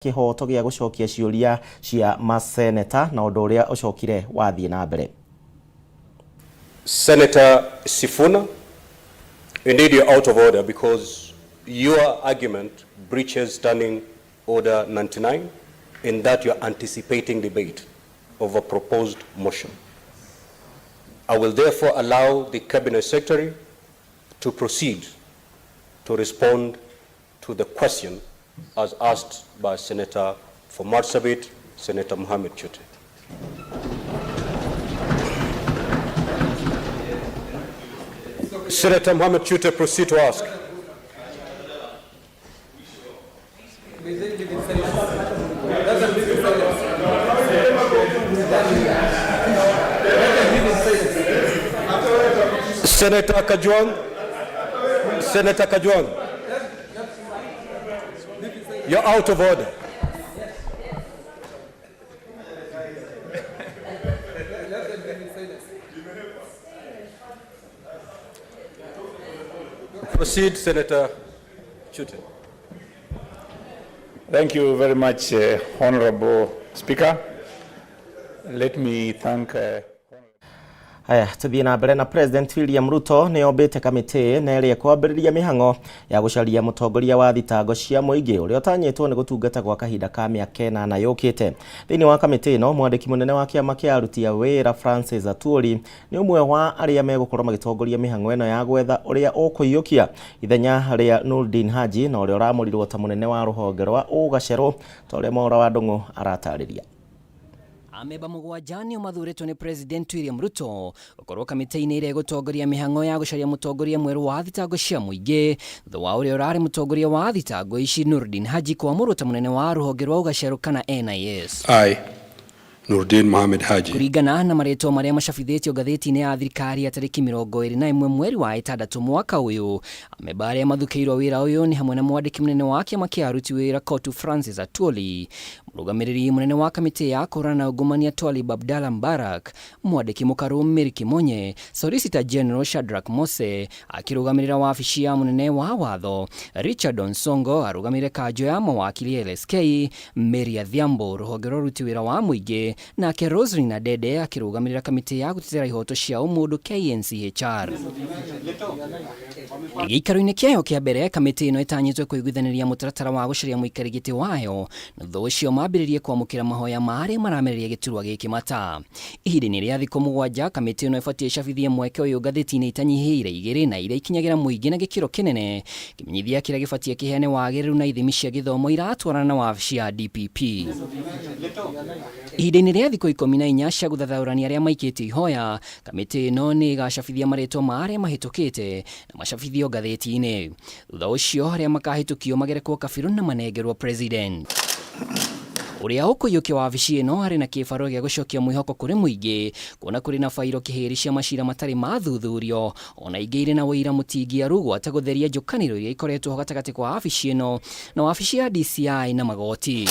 Kĩhooto gĩa gũcokia ciũria cia maseneta na ũndũ ũrĩa ũcokire wathiĩ na mbere. Senator Sifuna, indeed you're out of order because your argument breaches Standing Order 99 in that you're anticipating debate of a proposed motion. I will therefore allow the Cabinet Secretary to proceed to respond to the question as asked by Senator for Marsabit, Senator Mohamed Chute. Senator Mohamed Chute, proceed to ask. Senator Kajwang, Senator Kajwang, you're out of order. Proceed, Senator Chute. Thank you very much, Honorable Speaker. Let me thank Haya, tuthiĩ na mbere na President William Ruto nĩ ombĩte kamĩtĩ na ĩrĩa ĩkwambĩrĩria mĩhang'o ya gũcaria mũtongoria wa thitango cia mũingĩ ũrĩa ũtanyĩtwo nĩ gũtungata gwa kahinda ka mĩaka 8 yũkĩte. Thĩinĩ wa kamĩtĩ ĩno, mwandĩki mũnene wa kĩama kĩa aruti a wĩra Francis Atwoli nĩ ũmwe wa arĩa megũkorwo magĩtongoria mĩhang'o ĩno ya gwetha ũrĩa ũkũiyũkia ithenya rĩa Nurdin Haji na ũrĩa ũramũrirwo ta mũnene wa rũhonge rwa ũgacerũ ta ũrĩa Mwaũra wa Ndung'u aratarĩria. Amemba 7 nĩo mathurĩtwo nĩ President William Ruto gũkorwo kamĩtĩ-inĩ ĩrĩa ĩgũtongoria mĩhang'o ya gũcaria mũtongoria mwerũ wa thitango cia mũingĩ thutha wa ũrĩa ũrarĩ mũtongoria wa thitango ici Nurdin Haji kwamũrwo ta mũnene wa rũhonge rwa ũgacerũ kana NIS. I, Nurdin Mohamed Haji. Kũringana na marĩtwa marĩa macabithĩtio ngathĩti-inĩ ya thirikari ya tarĩki 21 mweri wa 6 mwaka ũyũ, amemba arĩa mathukĩirwo wĩra ũyũ nĩ hamwe na mwandĩki mũnene wa kĩama kĩa aruti wĩra Kotu Francis Atwoli, mũrũgamĩrĩri mũnene wa kamĩtĩ ya kũhũrana na ungumania Twalib Abdalla Mbarak, mwandĩki mũkarũ Mary Kimonye, Solicitor General Shadrack Mose akĩrũgamĩrĩra wabici ya mũnene wa watho, Richard Onsongo arũgamĩrĩre kanjũ ya mawakili LSK, Mary Adhiambo rũhonge rwa ũruti wĩra wa mũingĩ, nake Roselyn Adede akĩrũgamĩrĩra kamĩtĩ ya gũtetera ihoto cia ũmũndũ KNCHR. Gĩikaro-inĩ kĩayo kĩa mbere, kamĩtĩ ĩno ĩtanyĩtwo kũiguithanĩria mũtaratara wa gũcaria mũikari gĩtĩ wayo, na thutha ũcio mambĩrĩrie kwamũkĩra mahoya ma arĩa maramereria gĩturwa gĩkĩ mata. Ihinda-inĩ rĩa thikũ 7, kamĩtĩ ĩno ĩbatiĩ ĩcabithie mweke ũyũ ngathĩti-inĩ itanyihĩire 2 na iria ikinyagĩra mũingĩ na gĩkĩro kĩnene, kĩmenyithia kĩrĩa gĩbatiĩ kĩheane wagĩrĩru na ithimi cia gĩthomo iratwarana na wabici ya DPP. Ihinda-inĩ rĩa thikũ 14 cia gũthathaũrania arĩa maikĩtie ihoya, kamĩtĩ ĩno nĩ ĩgacabithia marĩtwa ma arĩa mahĩtũkĩte na macabithio ngathĩti-inĩ. Thutha ũcio arĩa makahĩtũkio magerekwo kabirũ na manengerwo president. Ũrĩa ũkũiyũkia wabici ĩno arĩ na kĩbarũa gĩa gũcokia mwĩhoko kũrĩ mũingĩ, kuona kũrĩ na bairo kĩhĩri cia macira matarĩ mathuthurio, ona ingĩ irĩ na ũira mũtingiaru gwata gũtheria njũkanĩro iria ikoretwo ho gatagatĩ kwa wabici ĩno na wabici ya DCI na magoti.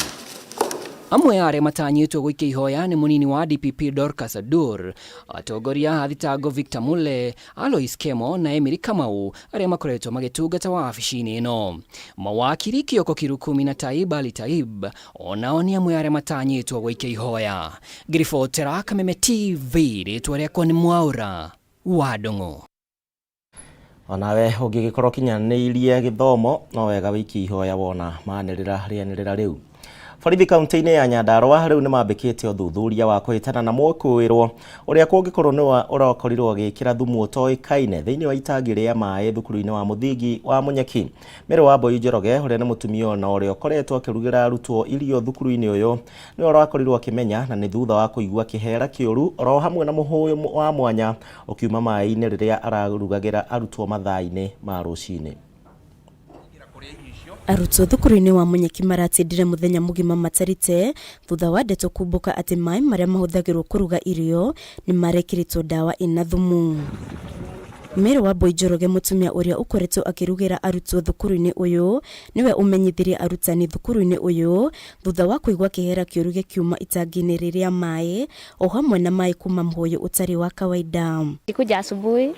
Amwe a arĩa matanyĩtwo gũikia ihoya nĩ mũnini wa DPP Dorcas Adur, atongoria a thitango Victor Mule, Alois Kemo na Emily Kamau arĩa makoretwo magĩtungata wabici-inĩ ĩno. Mawakiri Kioko Kirukumi na Taib Ali Taib onao nĩ amwe arĩa matanyĩtwo gũikia ihoya. Ngĩribotera Kameme TV, rĩtwa rĩakwa nĩ Mwaũra wa Ndung'u. Onawe ũngĩgĩkorwo ũkinyanĩirie gĩthomo no wega wĩikie ihoya wona manĩrĩra rĩanĩrĩra rĩu. Borithi kaunti-inĩ ya Nyandarua rĩu nĩmambĩkĩte ũthuthuria wa kũhĩtana na mwĩkũĩrwo ũrĩa kũngĩkorwo nĩwe ũrakorirwo agĩkĩra thumu ũtoĩkaine thĩinĩ wa itangi rĩa maĩ thukuru-inĩ wa mũthingi wa Munyeki. Mary Wambui Njoroge ũrĩa nĩ mũtumia na ũrĩa ũkoretwo akĩrugĩra arutwo irio thukuru-inĩ ũyũ nĩwe ũrakorirwo akĩmenya, na nĩ thutha wa kũigua kĩhera kĩũru oro hamwe na mũhũyũ wa mwanya ũkiuma maĩ-inĩ rĩrĩa ararugagĩra arutwo mathaa-inĩ ma rũcinĩ. Arutwo thukuru-inĩ wa Munyeki maratindire mũthenya mũgima matarite thutha wa ndeto kumbũka atĩ maĩ marĩa mahũthagĩrwo kũruga irio nĩ marekĩrĩtwo ndawa ĩna thumu. Mary Wambui Njoroge mũtumia ũrĩa ũkoretwo akĩrugĩra arutwo thukuru-inĩ ũyũ nĩwe ũmenyithirie arutani thukuru-inĩ ũyũ thutha wa kũigua kĩhera kĩũru gĩkiuma itangi-inĩ rĩrĩa maĩ o hamwe na maĩ kuma mũhũyũ ũtarĩ wa kawaida. Nilikuja asubuhi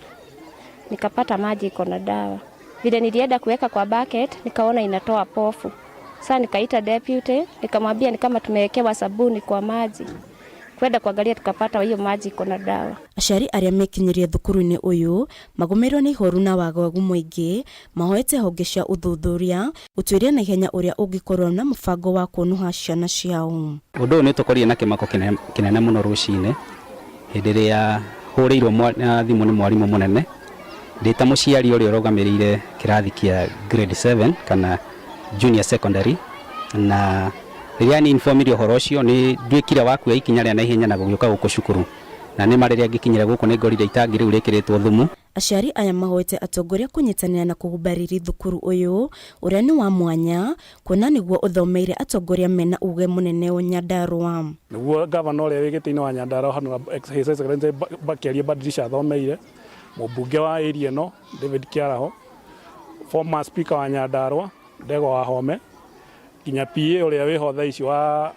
nikapata maji iko na dawa. Vile nilienda kuweka kwa bucket nikaona inatoa pofu. Sasa nikaita deputy, nikamwambia ni kama tumewekewa sabuni kwa maji. Kwenda kuangalia tukapata hiyo maji iko na dawa. Aciari arĩa mekinyirie thukuru-inĩ ũyũ magũmĩirwo nĩ ihoru na wagagu mũingĩ, mahoete honge cia ũthuthuria gũtuĩria na ihenya ũrĩa ũngĩkorwo na mũbango wa kũnũha ciana ciao. Ũndũ ũyũ nĩ ũtũkorire na kĩmako kĩnene mũno rũcinĩ hĩndĩ ĩrĩa hũrĩirwo thimũ nĩ mwarimũ mũnene ndĩ ta mũciari ũrĩa ũrũgamĩrĩire kĩrathi kĩa grade 7 kana junior secondary, na rĩrĩa ni informire ũhoro ũcio nĩ nduĩkire wa kuoya ikinya rĩa naihenya na gũgĩũka gũkũ cukuru, na nĩ ma rĩrĩa ngĩkinyire gũkũ nĩ ngorire itangi rĩu rĩkĩrĩtwo thumu. Aciari aya mahoete atongoria kũnyitanĩra na kũhumba riri thukuru ũyũ ũrĩa nĩ wa mwanya kuona nĩguo ũthomeire atongoria mena uge mũnene o Nyandarua. Nĩguo gavana ũrĩa wĩ gĩtĩ-inĩ wa Nyandarua Hon. His Excellency Kĩarie Badilisha athomeire, mũmbunge wa area ĩno David Kĩaraho, former speaker wa Nyandarua Ndegwa Wahome, nginya PA ũrĩa wĩho thaa ici wa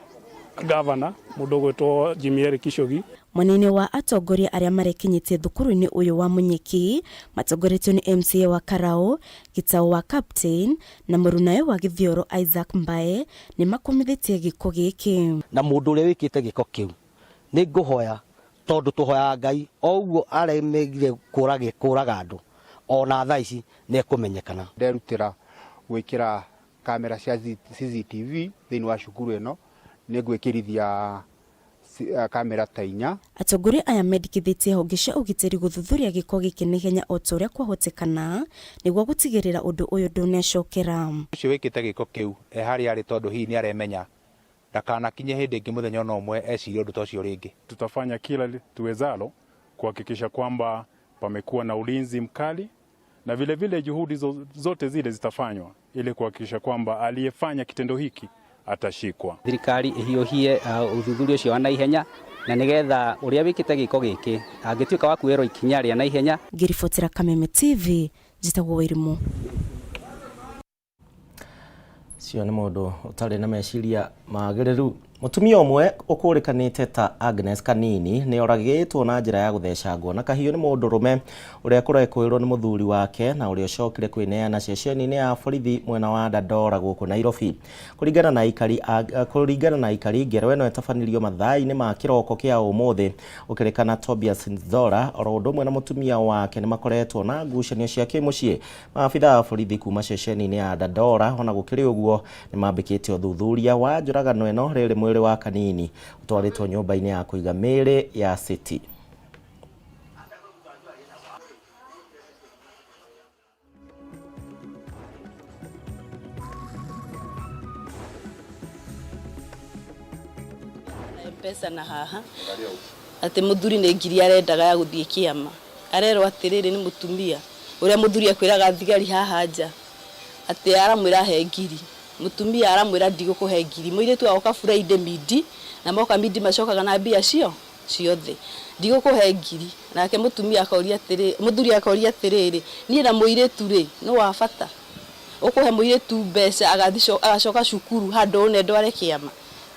gavana mũndũ ũgwĩtwo Jimmy Eric Gichugi. Mwena-inĩ wa atongoria arĩa marekinyĩtie thukuru-inĩ ũyũ wa Munyeki matongoretio nĩ MCA wa Karau, Gitau wa Captain na mũrunawe wa Githioro Isaac Mbae nĩ makomithĩtie gĩko gĩkĩ. Na mũndũ ũrĩa wĩkĩte gĩko kĩu nĩ ngũhoya, tondũ tũhoyaga Ngai o ũguo aremegire kũraga andũ ona thaa ici nĩ ekũmenyekana. Nderutĩra gwĩkĩra kamera cia CCTV thĩinĩ wa cukuru ĩno, nĩ ngwĩkĩrithia kamera ta 4. Atongoria aya mendekithĩtie honge cia ũgitĩri gũthuthuria gĩko gĩkĩ na ihenya o ta ũrĩa kwahotekana nĩguo gũtigĩrĩra ũndũ ũyũ ndũnecokera. Ũcio wĩkĩte gĩko kĩu e harĩa arĩ, tondũ hihi nĩ aremenya ndakanakinye hĩndĩ ĩngĩ mũthenya ona ũmwe ecirie ũndũ ta ũcio rĩngĩ. Tutafanya kila tuwezalo kuhakikisha kwamba pamekuwa na ulinzi mkali, na vile vile juhudi zote zile zitafanywa ili kuhakikisha kwamba aliyefanya kitendo hiki atashikwa. Thirikari ihiũhie ũthuthuria ũcio wa naihenya na nigetha ũrĩa wĩkĩte gĩko gĩkĩ angĩtuĩka wa kuoerwo ikinya rĩa naihenya. Ngĩribotera Kameme TV, njĩtagwo Wairimu. Cio nĩ mũndũ ũtarĩ na meciria magĩrĩru. Mũtumia ũmwe ũkũrĩkanĩte ta Agnes Kanini nĩ oragĩtwo na njĩra ya gũthecangwo na kahiũ nĩ mũndũrũme ũrĩa kũrekũĩrwo nĩ mũthuri wake na ũrĩa ũcokire kwĩneana ceceni-inĩ ya borithi mwena wa Dandora gũkũ Nairobi. Kũringana na aikari ngero ĩno ĩtabanirio mathaa-inĩ ma kĩroko kĩa ũmũthĩ ũkĩrĩkana Tobias Nzora oro ũndũ ũmwe na mũtumia wake nĩ makoretwo na ngucanio cia kĩmũciĩ. Maabitha a borithi kuma ceceni-inĩ ya Dandora ona gũkĩrĩ ũguo nĩ mambĩkĩte ũthuthuria wa njũragano ĩno rĩrĩ mwĩrĩ wa Kanini ũtwarĩtwo nyũmba-inĩ ya kũiga mĩĩrĩ ya City. Mpesa na haha atĩ mũthuri nĩ ngiri arendaga ya gũthiĩ kĩama, arerwo atĩrĩrĩ nĩ mũtumia ũrĩa mũthuri akwĩraga thigari haha nja atĩ aramwĩra he ngiri, mũtumia aramwĩra ndigũkũhe ngiri, mũirĩtu agoka Friday midi na moka midi macokaga na mbia cio ciothe, ndigũkũhe ngiri. Nake mũtumia akoria atĩrĩ, mũthuri akoria atĩrĩrĩ, niĩ na mũirĩtu rĩ nĩ wa bata ũkũhe mũirĩtu mbeca agacoka cukuru handũ one ndware kĩama?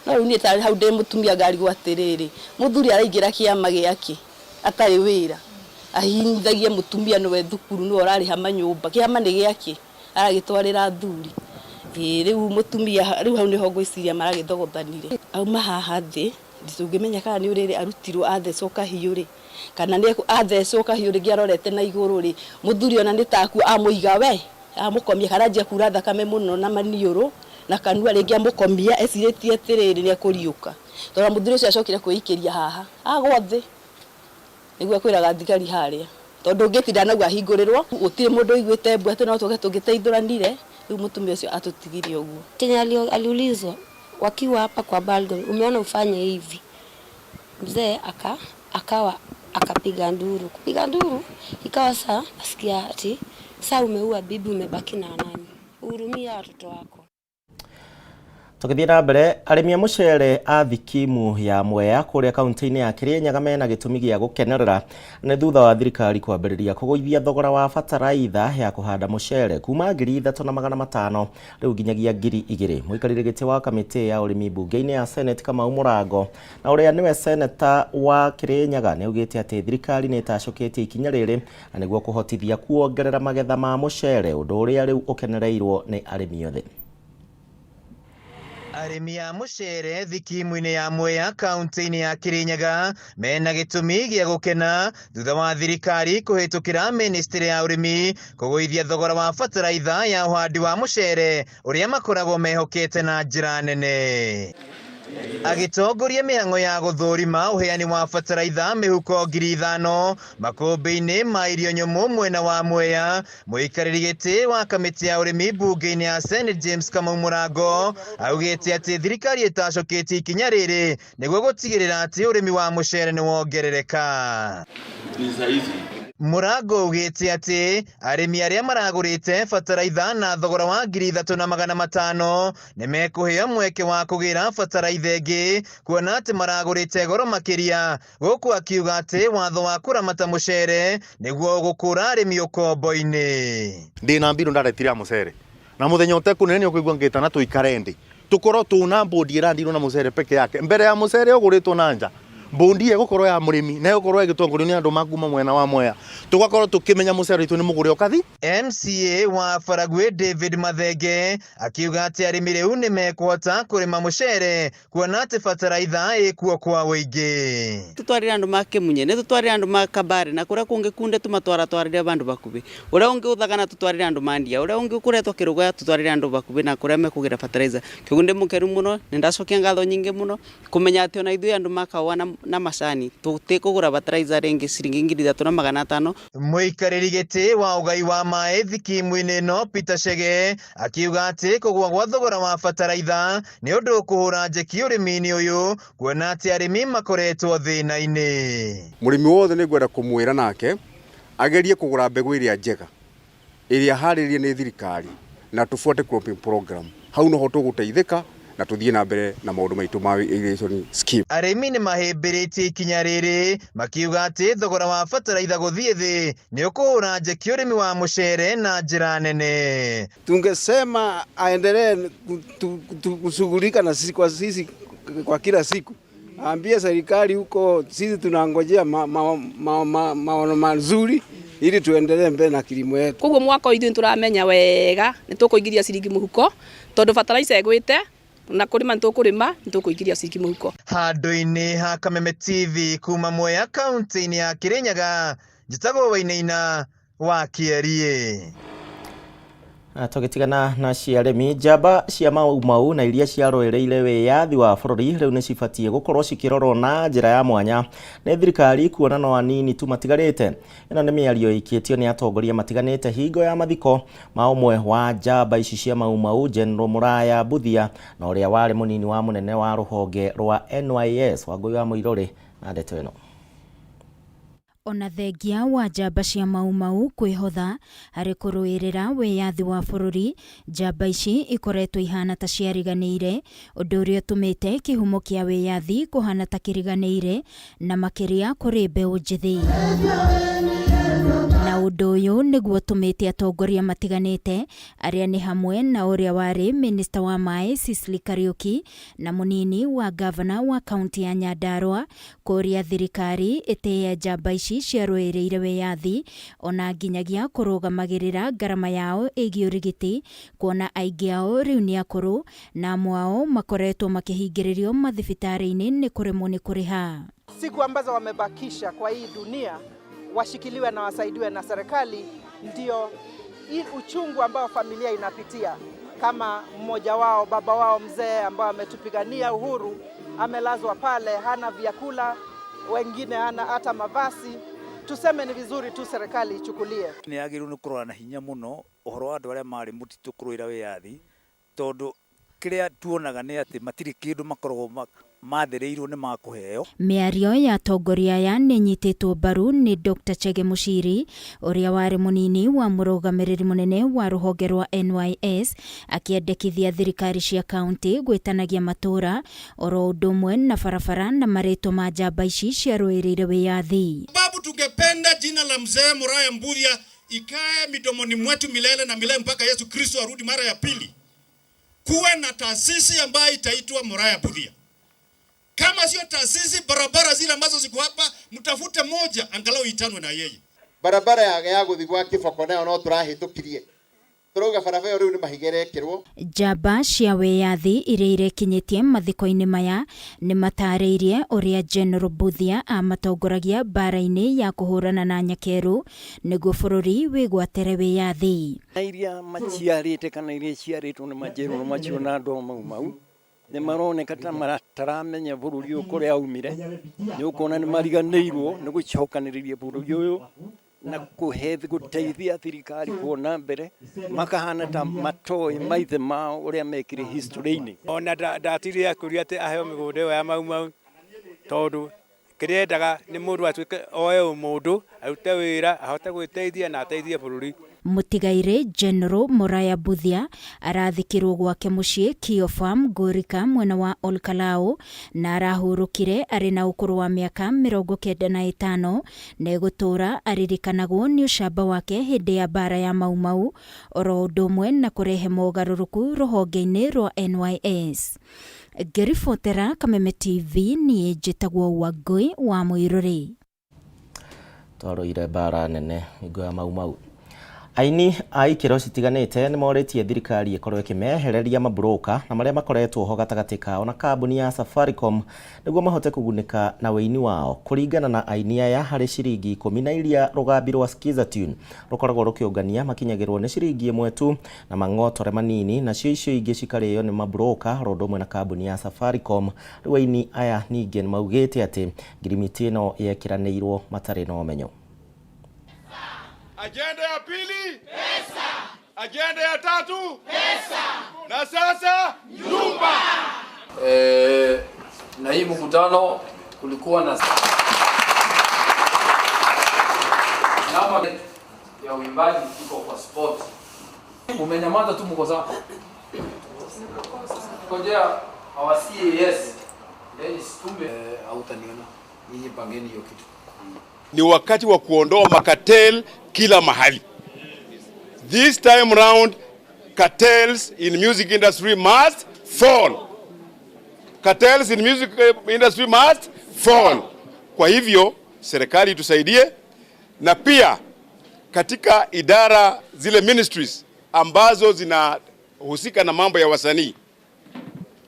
No rĩu niĩ tarĩ hau ndĩ mũtumia ngarigwo atĩrĩrĩ, mũthuri araingĩra kĩama gĩake atarĩ wĩra, ahinyithagie mũtumia nĩwe thukuru nĩwe ũrarĩha manyũmba, kĩama nĩ gĩake aragĩtwarĩra athuri. Rĩu mũtumia rĩu hau nĩho ngwĩciria maragĩthogothanire. Auma haha thĩ ndũngĩmenya kana nĩ ũrĩrĩ arutirwo athecwo kahiũ rĩ kana nĩ athecwo kahiũ rĩngĩ arorete na igũrũ rĩ, mũthuri ona nĩ taku amũiga we amũkomia kana anjia kura thakame mũno na maniũrũ na kanua rĩngĩ amũkomia ecirĩtie atĩrĩrĩ nĩ ekũriũka, tondũ mũthuri ũcio acokire kwĩikĩria haha agwa thĩ nĩguo ekwĩraga thigari harĩa, tondũ ũngĩtinda nau ahingũrĩrwo gũtirĩ mũndũ ũiguĩte mbu atĩ no tũke tũngĩteithũranire. Rĩu mũtumia ũcio atũtigirie ũguo. Chenye aliulizwa wakiwa hapa kwa balcony, umeona ufanye hivi, mzee akawa akapiga nduru, kupiga nduru ikawa saa asikia ati saa umeua bibi, umebaki na nani, hurumia watoto wako. Tũgĩthiĩ na mbere, arĩmi a mũcere a thikimu ya Mwea kũrĩa kaunti-inĩ ya Kirinyaga mena gĩtũmi gĩa gũkenerera nĩ thutha wa thirikari kwambĩrĩria kũgũithia thogora wa bataraitha ya kũhanda mũcere kuma 3,500 rĩu nginyagia 2,000. Mũikarĩri gĩtĩ wa kamĩtĩ ya ũrĩmi mbunge-inĩ ya Senate Kamau Mũrango na ũrĩa nĩwe seneta wa Kirinyaga nĩ augĩte atĩ thirikari nĩ ĩtacũkĩtie ikinya rĩrĩ na nĩguo kũhotithia kuongerera magetha ma mũcere, ũndũ ũrĩa rĩu ũkenereirwo nĩ arĩmi othe. Arĩmi a mũcere thikimu-inĩ ya Mwea kaunti-inĩ ya Kirinyaga mena gĩtũmi gĩa gũkena thutha wa thirikari kũhĩtũkĩra ministry ya ũrĩmi kũgũithia thogora wa bataraitha ya ũhandi wa mũcere ũrĩa makoragwo mehokete na njĩra nene. Agĩtongoria mĩhang'o ya gũthũrima ũheani wa bataraitha mĩhuko 5,000 makũmbĩ-inĩ ma irio nyũmũ mwena wa Mwea, mũikarĩri gĩtĩ wa kamĩtĩ ya ũrĩmi mbunge-inĩ ya Senate James Kamau Mũrango augĩte atĩ thirikari ĩtacũkĩtie ikinya rĩrĩ nĩguo gũtigĩrĩra atĩ ũrĩmi wa mũcere nĩ wongerereka. Mũrango augĩte atĩ arĩmi arĩa maragũrĩte bataraitha na thogora wa 3,500 nĩ mekũheo mweke wa kũgĩra bataraitha ĩngĩ kuona atĩ maragũrĩte goro makĩria, gũkũ akiuga atĩ watho wa kũramata mũcere nĩguo ũgũkũra arĩmi ũkombo-inĩ. Ndĩna mbirũ ndaretire ya mũcere na mũthenya ũtekũnene nĩ ũkũigua ngĩtana tũikare ndĩ tũkorwo tũna mbũndi ĩrandirwo na mũcere peke yake mbere ya mũcere ũgũrĩtwo na nja mbũndi ĩgũkorwo ya mũrĩmi na ĩgũkorwo ĩgĩtongorio nĩ andũ makuma mwena wa Mwea tũgakorwo tũkĩmenya mũcere witũ nĩ mũgũre ũkathi. MCA wa Baragwi David Mathenge akiuga atĩ arĩmi rĩu nĩ mekũhota kũrĩma mũcere kuona atĩ bataraitha ĩkuo kwa ũingĩ. Tũtwarĩre andũ ma Kĩmunye, nĩ tũtwarĩre andũ ma Kabare na kũrĩa kũngĩ kunde tũmatwaratwarĩre bandũ bakuhĩ. Ũrĩa ũngĩ ũthagana tũtwarĩre andũ ma Ndia, ũrĩa ũngĩ ũkũretwo Kĩrũgũya tũtwarĩre andũ bakuhĩ na kũrĩa mekũgĩra fertilizer. Kĩoguo ndĩ mũkenu mũno, nĩ ndacokia ngatho nyingĩ mũno kũmenya atĩ ona ithuĩ andũ ma kahũa na macani tũtikũgũra fertilizer rĩngĩ ciringi 3,500. Mũikarĩri gĩtĩ wa ũgai wa maĩ thikimu-inĩ ĩno Peter Chege akiuga atĩ kũgũa gwa thogora wa bataraitha nĩ ũndũ ũkũhũra njeki ũrĩmi-inĩ ũyũ kuona atĩ arĩmi makoretwo thĩna-inĩ. Mũrĩmi wothe nĩ ngwenda kũmwĩra nake agerie kũgũra mbegũ ĩrĩa njega ĩrĩa harĩrĩrie nĩ thirikari na tũbuate cropping program hau noho tũgũteithĩka na tũthiĩ na mbere na maũndũ maitũ ma irrigation scheme. Arĩmi nĩ mahĩmbĩrĩtie ikinya rĩrĩ makiuga atĩ thogora wa bataraitha gũthiĩ thĩ nĩ ũkũhũra njeki ũrĩmi wa mũcere na njĩra nene. Tungesema aendelee kushughulika na sisi kwa sisi kwa kila siku. Aambie serikali huko sisi tunangojea maono mazuri ili tuendelee mbele na kilimo yetu. Koguo mwaka ithuĩ nĩtũramenya wega nĩtũkũingĩria ciringi mũhuko tondũ fertilizer ĩgwĩte na kũrĩma nĩtũkũrĩma nĩtũkũingĩria ciringi mũhuko. Handũ-inĩ ha Kameme TV kuma Mwea kaunti-inĩ ya Kirinyaga, njĩtagwo Wainaina wa Kĩerie. Tũgĩtigana na cia arĩmi, njamba cia Mau Mau na iria ciarũĩrĩire wĩyathi wa bũrũri rĩu nĩ cibatiĩ gũkorwo cikĩrorwo na njĩra ya mwanya nĩ thirikari kuona no anini tu matigarĩte. Ĩno nĩ mĩario ĩikĩtio nĩ atongoria matiganĩte hingo ya mathiko ma ũmwe wa njamba ici cia Mau Mau General Muraya Mbuthia na ũrĩa warĩ mũnini wa mũnene wa rũhonge rwa NYS Wangũi wa Mũirũrĩ na ndeto ĩno. Ona thengia wa njamba cia Mau Mau kwĩhotha harĩ kũrũĩrĩra wĩyathi wa bũrũri, njamba ici ikoretwo ihana ta ciariganĩire, ũndũ ũrĩa ũtũmĩte kĩhumo kĩa wĩyathi kũhana ta kĩriganĩire na makĩria kũrĩ mbeũ njĩthĩ. Na ũndũ ũyũ nĩguo ũtũmĩte atongoria matiganĩte arĩa nĩ hamwe na ũrĩa warĩ minista wa maĩ Cicely Kariuki na mũnini wa gavana wa kaunti ya Nyandarua kũria thirikari ĩtĩye njamba ici ciarũĩrĩire wĩyathi ona nginyagia kũrũgamagĩrĩra ngarama yao ĩgiĩ ũrigiti kuona aingĩ ao rĩu nĩ akũrũ na amwe ao makoretwo makĩhingĩrĩrio mathibitarĩ-inĩ nĩ kũremwo nĩ kũrĩha. Siku ambazo wamebakisha kwa hii dunia washikiliwe na wasaidiwe na serikali, ndio uchungu ambao familia inapitia. Kama mmoja wao, baba wao mzee ambao ametupigania uhuru, amelazwa pale, hana vyakula, wengine hana hata mavazi. Tuseme ni vizuri tu serikali ichukulie. Nĩ yagĩrĩirwo nĩ kũrora na hinya mũno ũhoro wa andũ arĩa marĩ mũtitũ kũrũĩra wĩyathi, tondũ kĩrĩa tuonaga nĩ atĩ matirĩ kĩndũ makoragwo mathĩrĩirwo nĩ makũheo. Mĩario ya atongoria aya nĩ ĩnyitĩtwo mbaru nĩ Dr. Chege Mũciri ũrĩa warĩ mũnini wa mũrũgamĩrĩri mũnene wa rũhonge rwa NYS akĩendekithia thirikari cia kaunti gwĩtanagia matũũra oro ũndũ ũmwe na barabara na marĩtwa ma njamba ici ciarũĩrĩire wĩyathi. Sababu tungependa jina la mzee Muraya Mbuthia ikae midomoni mwetu milele na milele mpaka Yesu Kristo arudi mara ya pili. Kuwe na taasisi ambayo itaitwa Muraya Mbuthia. Kama sio taasisi, barabara zile ambazo ziko hapa, mtafute moja angalau itanwe na yeye. Barabara ya guthi gwa Kiboko nayo no turahitukirie. Tũrauga barabara ĩyo rĩu nĩ mahiga ĩrekĩrwo. Njamba cia wĩyathi iria irekinyĩtie mathiko-inĩ maya nĩmatarĩirie ũrĩa General Mbuthia amatongoragia mbara-inĩ ya kũhũrana na Nyakerũ nĩguo bũrũri wĩgwatĩre wĩyathi. Na iria maciarĩte kana iria iciarĩtwo nĩ majerũrũ macio na andũ a Mau Mau nĩ maroneka ta mataramenya bũrũri ũyũ kũrĩa aumire, nĩ ũkuona nĩ mariganĩirwo nĩ gũcokanĩrĩria bũrũri ũyũ na kũhe gũteithia thirikari kuona mbere, makahana ta matoĩ maithe mao ũrĩa mekire history-inĩ. Ona ndatirire akĩũria atĩ aheo mĩgũnda ĩyo ya Mau Mau tondũ kĩrĩa endaga nĩ mũndũ atuĩke oe ũmũndũ, arute wĩra, ahote gwĩteithia na ateithie bũrũri. Mũtigairĩ General Muraya Mbuthia arathikirwo gwake mũciĩ Kio Farm, Ngũrika, mwena wa Olkalau, na arahurũkire arĩ na ũkũrũ wa mĩaka 95 na egũtũũra aririkanagwo nĩ ũcamba wake hĩndĩ ya mbara ya Mau Mau oro ũndũ ũmwe na kũrehe mogarũrũku rũhonge-inĩ rwa NYS. Ngĩribotera Kameme TV niĩ njĩtagwo Wangũi wa Mũirũrĩ. Twarũire mbara nene hingo ya Mau Mau. Aini a ikĩro citiganĩte nĩ morĩtie thirikari ĩkorwo ĩkĩmehereria maburũka na marĩa makoretwo ho gatagatĩ kao na kambuni ya Safaricom nĩguo mahote kũgunĩka na wĩini wao. Kũringana na aini aya harĩ ciringi ikũmi na iria rũgambi rwa Skiza Tune rũkoragwo rũkĩũngania makinyagĩrwo nĩ ciringi ĩmwe tu na mang'otore manini nacio icio ingĩ cikarĩo nĩ maburũka oro ũndũ ũmwe na kambuni ya Safaricom. Rĩu aini aya ningĩ nĩ maugĩte atĩ ngirimiti ĩno yekĩranĩirwo matarĩ na ũmenyo. Ajenda ya pili pesa, ajenda ya tatu pesa, na sasa nyumba. Na hii mkutano kulikuwa na namba ya uimbaji iko kwa spot. Umenyamaza tu mko sawa. Ngojea hawasie yes. Then situmbe hautaniona. Nyinyi pangeni hiyo kitu. Ni wakati wa kuondoa makatel kila mahali. This time round, cartels in music industry must fall. Cartels in music industry must fall. Kwa hivyo serikali itusaidie, na pia katika idara zile ministries ambazo zinahusika na mambo ya wasanii,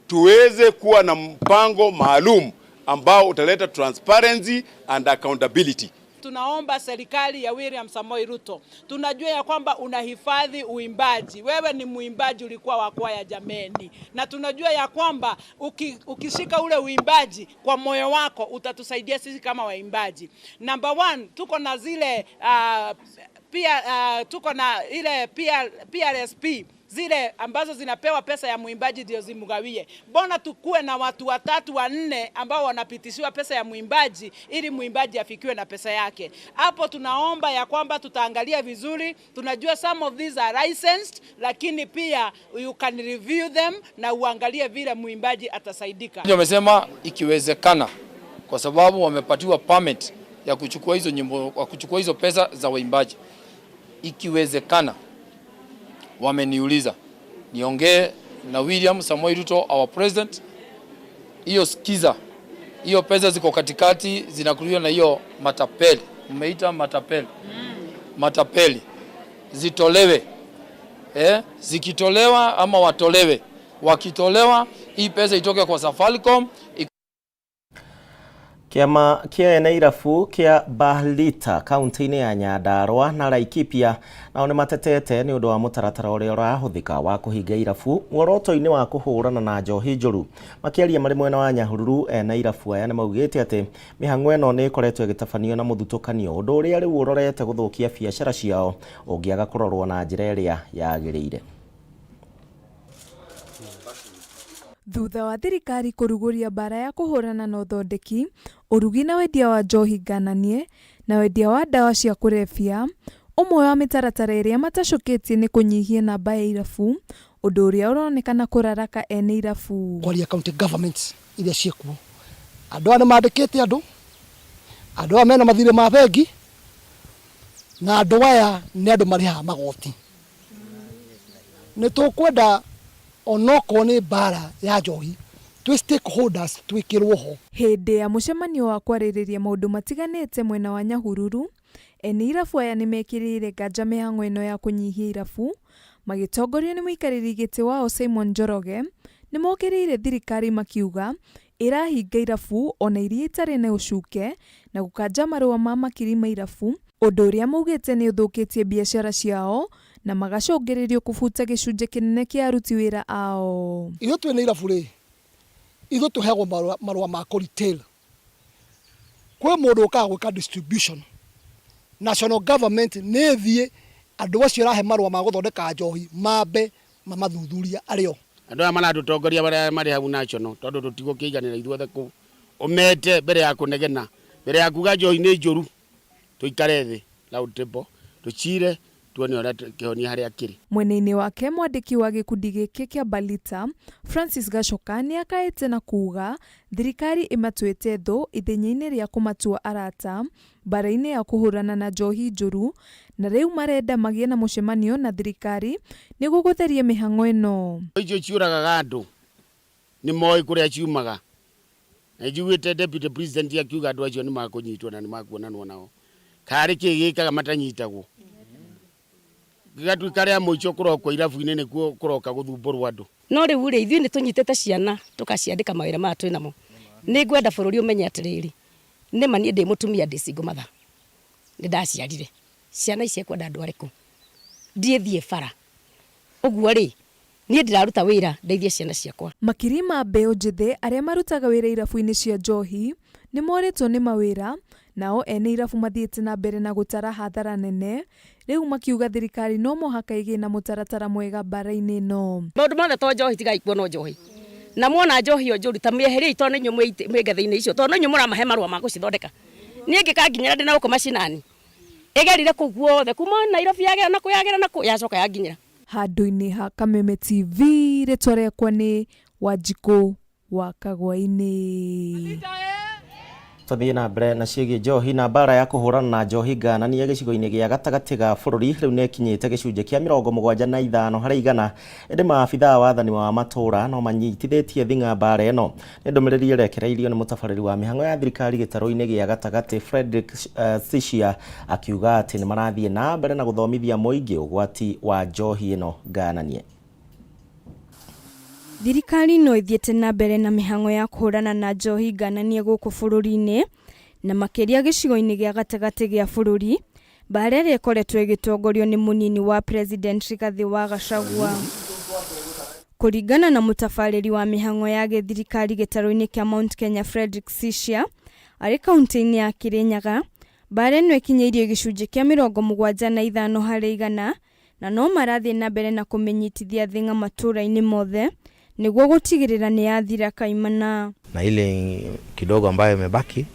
tuweze kuwa na mpango maalum ambao utaleta transparency and accountability. Tunaomba serikali ya William Samoei Ruto, tunajua ya kwamba unahifadhi uimbaji, wewe ni muimbaji, ulikuwa wa kwaya jameni, na tunajua ya kwamba ukishika ule uimbaji kwa moyo wako utatusaidia sisi kama waimbaji. Number one, tuko na zile pia tuko na ile PRSP zile ambazo zinapewa pesa ya muimbaji ndio zimugawie. Mbona tukue na watu watatu wanne ambao wanapitishiwa pesa ya muimbaji ili muimbaji afikiwe na pesa yake? Hapo tunaomba ya kwamba tutaangalia vizuri. Tunajua some of these are licensed, lakini pia you can review them na uangalie vile muimbaji atasaidika. Wamesema ikiwezekana, kwa sababu wamepatiwa permit ya kuchukua hizo nyimbo, wa kuchukua hizo pesa za waimbaji. Ikiwezekana, wameniuliza niongee na William Samoei Ruto, our president. Hiyo skiza, hiyo pesa ziko katikati zinakuliwa na hiyo matapeli, mmeita matapeli, matapeli zitolewe. Zikitolewa ama watolewe, wakitolewa hii pesa itoke kwa Safaricom. Kĩama kĩa ene irabu kĩa Bahlita kaunti-inĩ ya Nyandarua na Laikipia nao nĩ matetete nĩ ũndũ wa mũtaratara ũrĩa ũrahũthĩka wa kũhinga irabu muoroto-inĩ wa kũhũrana na njohi njũru. Makĩaria marĩ mwena wa Nyahururu, ene irabu aya nĩ maugĩte atĩ mĩhang'o ĩno nĩ ĩkoretwo ĩgĩtabanio na mũthutũkanio, ũndũ ũrĩa rĩu ũrorete gũthũkia biacara ciao ũngĩaga kũrorwo na njĩra ĩrĩa yagĩrĩire. Thutha wa thirikari kũrugũria mbara ya kũhũrana na ũthondeki, ũrugi na wendia wa njohi ngananie na wendia wa ndawa cia kũrebia, ũmwe wa mĩtaratara ĩrĩa matacũkĩtie nĩ kũnyihia namba ya irabu, ũndũ ũrĩa ũronekana kũraraka ene irabu. Kwaria county governments iria ciĩkuo, andũ aya nĩ mandĩkĩte andũ, andũ aya mena mathirĩ ma bengi, na andũ aya nĩ andũ marĩhaga magoti. Nĩ tũkwenda onokorwo nĩ mbara ya njohi twĩ stakeholders twĩkĩrwo ho. Hĩndĩ ya mũcemanio wa kwarĩrĩria maũndũ matiganĩte mwena wa Nyahururu, ene irabu aya nĩmekĩrĩire nganja mĩhang'o ĩno ya kũnyihia irabu, Magĩtongorio nĩ mũikarĩri gĩtĩ wao Simon Njoroge, nĩ mokĩrĩire thirikari makiuga ĩrahinga irabu ona iria itarĩ na ũcuke na gũkanja marũa ma makiri ma irabu, ũndũ ũrĩa maugĩte nĩ ũthũkĩtie biacara ciao na magacũngĩrĩrio kũbuta gĩcunjĩ kĩnene kĩa aruti wĩra ao. Ithuĩ twĩna irabu rĩ, ithuĩ tũheagwo marũa ma kũ retail. Kwĩ mũndũ ũkaga gwĩka distribution. National government nĩ ĩthiĩ andũ acio ĩrahe marũa ma gũthondeka njohi mambe mamathuthuria arĩ o. Andũ aya maratũtongoria marĩa marĩ hau national tondũ tũtigũkĩiganĩra ithuothe kũu, ũmete mbere ya kũnegena, mbere ya kuga njohi nĩ njũru, tũikare thĩ round table tũcire tuone ũrĩa kĩhonia harĩa kĩrĩ. Mwena-inĩ wake mwandĩki wa gĩkundi gĩkĩ kĩa Balita, Francis Gachoka nĩ akaĩte na kuuga thirikari ĩmatuĩte thũ ithenya-inĩ rĩa kũmatua arata mbara-inĩ ya kũhũrana na njohi njũru na rĩu marenda magĩe na mũcemanio na thirikari nĩguo gũtheria mĩhang'o ĩno. Icio ciũragaga andũ nĩ moĩ kũrĩa ciumaga. Na njiguĩte deputy president akiuga andũ acio nĩ makũnyitwo na nĩ makuonanwo nao. Karĩ kĩ gĩkaga matanyitagwo? Gĩgatuĩka rĩa mũico kũrokwo irabu-inĩ nĩkuo kũroka gũthumbũrwo andũ. No rĩu rĩ, ithuĩ nĩ tũnyitĩte ciana tũkaciandĩka mawĩra maya twĩ namo. Nĩ ngwenda bũrũri ũmenye atĩrĩrĩ, nĩ ma niĩ ndĩ mũtumia ndĩ single mother, nĩ ndaciarire. Ciana ici ekwenda ndware kũ? Ndiĩthiĩ bara. Ũguo rĩ, niĩ ndĩraruta wĩra ndeithie ciana ciakwa. Makiri ma mbeũ njĩthĩ arĩa marutaga wĩra irabu-inĩ cia njohi nĩ morĩtwo nĩ mawĩra, nao ene irabu mathiĩte na mbere na gũtara hathara nene, rĩu makiuga thirikari no mũhaka ĩgĩe na mũtaratara mwega mbara-inĩ ĩno. Maũndũ mothe to njohi, tigai kuona njohi. Na mwona njohi ĩyo njũru ta mĩeheriei tondũ nĩ inyuĩ mwĩ ngathĩ-inĩ icio, tondũ no inyuĩ mũramahe marũa ma gũcithondeka. Niĩ ĩngĩkanginyĩra ndĩ na gũkũ macinani, ĩgerire kũu guothe kuma Nairobi yagera na kũ yagera na kũ yacoka yanginyĩra. Handũ-inĩ ha Kameme TV, rĩtwa rĩakwa nĩ Wanjikũ wa Kagwainĩ. Tũthiĩ na mbere na ciĩgiĩ njohi na mbara ya kũhũrana na njohi ngananie gĩcigo-inĩ gĩa gatagatĩ ga bũrũri rĩu nĩ ĩkinyĩte gĩcunjĩ kĩa 75 harĩ igana, ĩndĩ maabithaa a wathani wa matũũra no manyitithĩtie thing'a mbara ĩno. Nĩ ndũmĩrĩri ĩrekereirio nĩ mũtabarĩri wa mĩhang'o ya thirikari gĩtarũ-inĩ gĩa gatagatĩ Fredrick Sishia akiuga atĩ nĩ marathiĩ na mbere na gũthomithia mũingĩ ũgwati wa njohi ĩno ngananie. Thirikari no ĩthiĩte na mbere na mĩhang'o ya kũhũrana na njohi ngananie gũkũ bũrũri-inĩ, na makĩria gĩcigo-inĩ gĩa gatagatĩ gĩa bũrũri, mbara ĩrĩa ĩkoretwo ĩgĩtongorio nĩ mũnini wa President Rigathĩ wa Gachagua. Kũringana na mũtabarĩri wa mĩhang'o ya gĩthirikari gĩtarũ-inĩ kĩa Mount Kenya Fredrick Sishia, arĩ kauntĩ-inĩ ya Kirinyaga, mbara ĩno ĩkinyĩirio gĩcunjĩ kĩa 75 harĩ igana, na no marathiĩ na mbere na kũmĩnyitithia thing'a matũũra-inĩ mothe nĩguo gũtigĩrĩra nĩ yathira kaimana. Na ile kidogo ambayo imebaki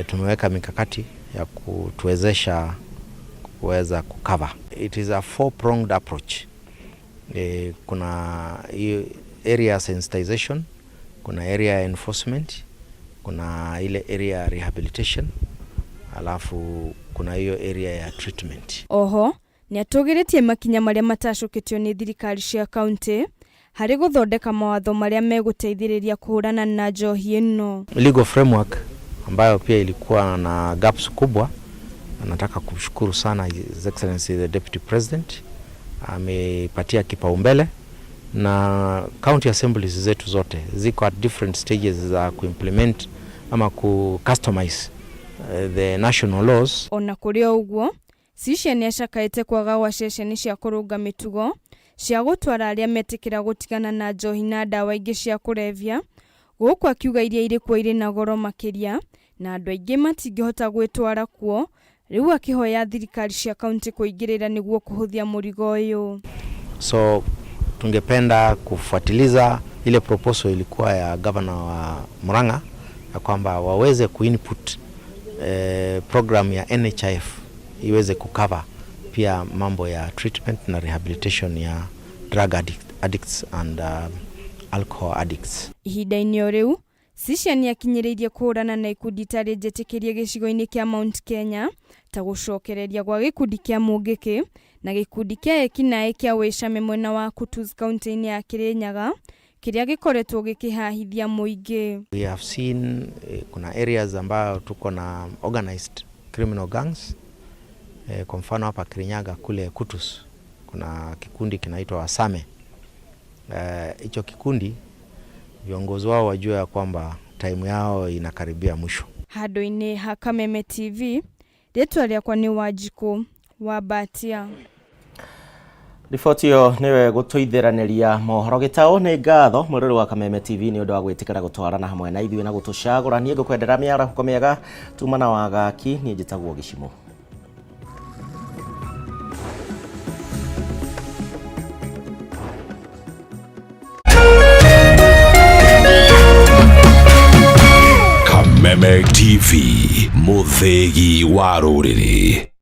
tumeweka mikakati ya kutuwezesha kuweza kucover. It is a four-pronged approach. Kuna area sensitization, kuna area enforcement, kuna ile area rehabilitation, alafu kuna hiyo area ya treatment. Oho, nĩatũgĩrĩtie makinya marĩa matacũkĩtio nĩ thirikari cia kaunti harĩ gũthondeka mawatho marĩa megũteithĩrĩria kũhũrana na njohi ĩno. Legal framework ambayo pia ilikuwa na gaps kubwa, na nataka kumshukuru sana His Excellency the Deputy President, amepatia kipaumbele na county assemblies zetu zote ziko at different stages za kuimplement ama ku customize the national laws. Ona kũrĩ o ũguo, Sisha nĩacakaĩte kwaga gwa ceceni cia kũrũnga mĩtugo cia gũtwara arĩa metĩkĩra gũtigana na njohi na ndawa ingĩ cia kũrebia, gũkũ akiuga iria irĩ kuo irĩ na goro makĩria na andũ aingĩ matingĩhota gwĩtwara kuo, rĩu akĩhoya thirikari cia kaunti kũingĩrĩra nĩguo kũhũthia mũrigo ũyũ. So tungependa kufuatiliza ile proposal ilikuwa ya governor wa Murang'a ya kwamba waweze kuinput program ya NHIF iweze kucover pia mambo ya treatment na rehabilitation ya drug addicts and alcohol addicts. Ihinda-inĩ o rĩu, Sisha nĩakinyĩrĩirie kũhũrana na ikundi itarĩ njĩtĩkĩrie gĩcigo-inĩ kĩa Mount Kenya ta gũcokereria gwa gĩkundi kĩa Mũngĩkĩ na gĩkundi kĩa ekinaĩ kĩa Wĩcame mwena wa Kutus kaunti-inĩ ya Kirinyaga kĩrĩa gĩkoretwo gĩkĩhahithia mũingĩ. We have seen kuna areas ambayo tuko na organized criminal gangs. Kwa mfano hapa Kirinyaga kule Kutus Kuna kikundi kinaitwa Wasame. Hicho kikundi viongozi wao wajue ya kwamba time yao inakaribia mwisho. Handũ-inĩ ha Kameme TV, rĩtwa rĩakwa nĩ Wanjikũ wa Mbatia. Riboti ĩyo nĩwe gũtũithĩranĩria mohoro gĩtaũ. Nĩ ngatho mwĩrori wa Kameme TV nĩ ũndũ wa gwĩtĩkĩra gũtwarana hamwe na ithuĩ na gũtũcagũra. Niĩ ngũkwendera mĩarahũko mĩega tuma na wagaki. Niĩ njĩtagwo Gĩcimũ. Kameme TV, mũthĩgi wa rũrĩrĩ.